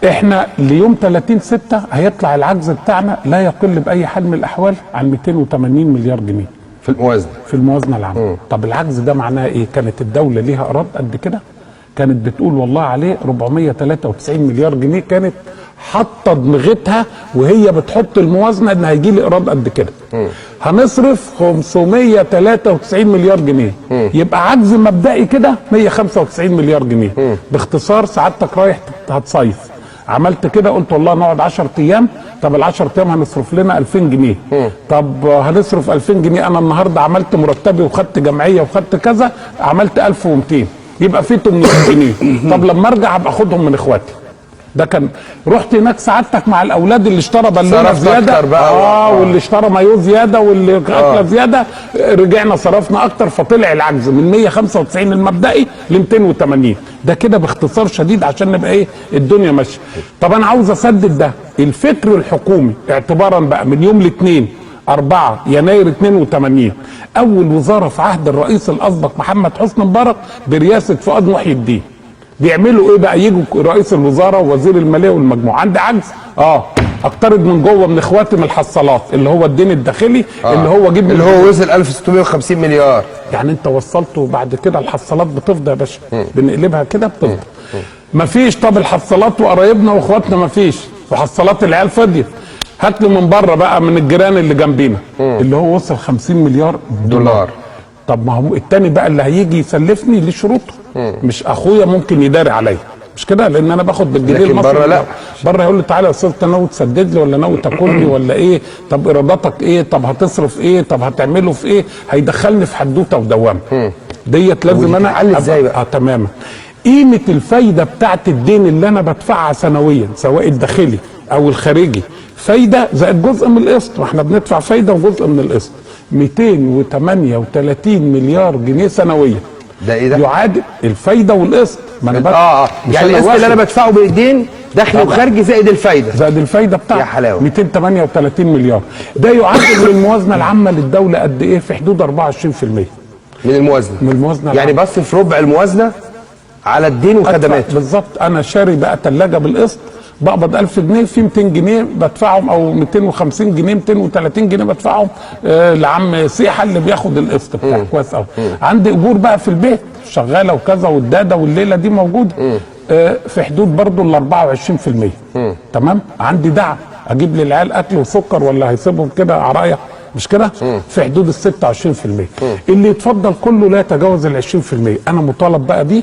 احنا ليوم 30/6 هيطلع العجز بتاعنا لا يقل باي حال من الاحوال عن 280 مليار جنيه في الموازنة، في الموازنة العامة. طب العجز ده معناه ايه؟ كانت الدولة ليها ايراد قد كده، كانت بتقول والله عليه 493 مليار جنيه، كانت حاطه دماغتها وهي بتحط الموازنة ان هيجي لي ايراد قد كده. هنصرف 593 مليار جنيه، يبقى عجز مبدئي كده 195 مليار جنيه. باختصار سعادتك رايح هتصيف، عملت كده قلت والله نقعد 10 ايام، طب ال 10 ايام هنصرف لنا 2000 جنيه. طب هنصرف 2000 جنيه، انا النهارده عملت مرتبي وخدت جمعية وخدت كذا، عملت 1200، يبقى في 800 جنيه. طب لما ارجع ابقى اخدهم من اخواتي. ده كان رحت هناك سعادتك مع الاولاد اللي اشترى بالونه زيادة بقى واللي اشترى مايو زيادة واللي اكله زيادة، رجعنا صرفنا اكتر، فطلع العجز من 195 المبدئي ل 280. ده كده باختصار شديد عشان نبقى ايه الدنيا ماشية. طب انا عاوز اسدد ده. الفكر الحكومي اعتبارا بقى من يوم الاثنين 4 يناير 82، اول وزارة في عهد الرئيس الاسبق محمد حسني مبارك برئاسة فؤاد محي الدين، بيعملوا ايه بقى؟ يجوا رئيس الوزارة ووزير المالية والمجموعة، عندي عجز اقترض من جوه من اخواتي من الحصالات اللي هو الدين الداخلي اللي هو جيب اللي هو وصل 1650 مليار. يعني انت وصلته بعد كده الحصالات بتفضى يا باشا، بنقلبها كده بتفضى. مفيش. طب الحصالات وقرايبنا واخواتنا مفيش، وحصالات العيال فضيت، هات لي من بره بقى من الجيران اللي جنبينا اللي هو وصل 50 مليار دولار. طب ما هو التاني بقى اللي هيجي يسلفني ليه شروطه، مش اخويا ممكن يداري عليا، مش كده؟ لان انا باخد بالجنيه المصري. بره لا، بره يقول لي تعالى يا استاذ انت ناوي تسدد لي ولا ناوي تاكل لي ولا ايه؟ طب ايراداتك ايه؟ طب هتصرف ايه؟ طب هتعمله في ايه؟ هيدخلني في حدوتة ودوامه. ديت لازم انا ازاي بقى؟ تماما. قيمة الفايدة بتاعت الدين اللي انا بدفعها سنويا سواء الداخلي او الخارجي، فايده زائد جزء من القسط، واحنا بندفع فايده وجزء من القسط، 238 مليار جنيه سنويا. ده ايه ده؟ يعادل الفايدة والقسط. ما انا يعني القسط اللي انا بدفعه بايدين دخلي وخارجي زائد الفايدة، زائد الفايدة بتاعته. يا حلاوة. 238 مليار، ده يعادل للموازنه العامة للدولة قد ايه؟ في حدود 24% من الموازنة. من الموازنة يعني بصرف ربع الموازنة على الدين وخدماته. بالظبط. انا شاري بقى ثلاجه بالقسط، بقبض 1000 جنيه، في 200 جنيه بدفعهم او 250 جنيه 230 جنيه بدفعهم لعم سيحه اللي بياخد القسط بتاعه. كويس قوي. عندي اجور بقى في البيت شغالة وكذا والداده والليلة دي موجودة في حدود برضو ال 24%. تمام. عندي دعم اجيب للعيال اكل وسكر ولا هيسيبهم كده عرايه، مش كده؟ في حدود ال 26%. اللي يتفضل كله لا يتجاوز ال 20%. انا مطالب بقى بيه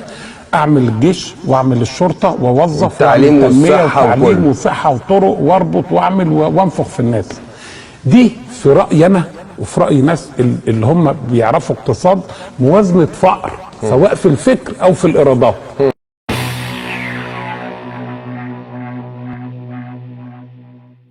اعمل الجيش واعمل الشرطة واوظف والتعليم والصحة وتعليم وصحة وطرق واربط واعمل وانفخ في الناس. دي في رايي انا وفي راي ناس اللي هم بيعرفوا اقتصاد، موازنه فقر سواء في الفكر او في الايرادات.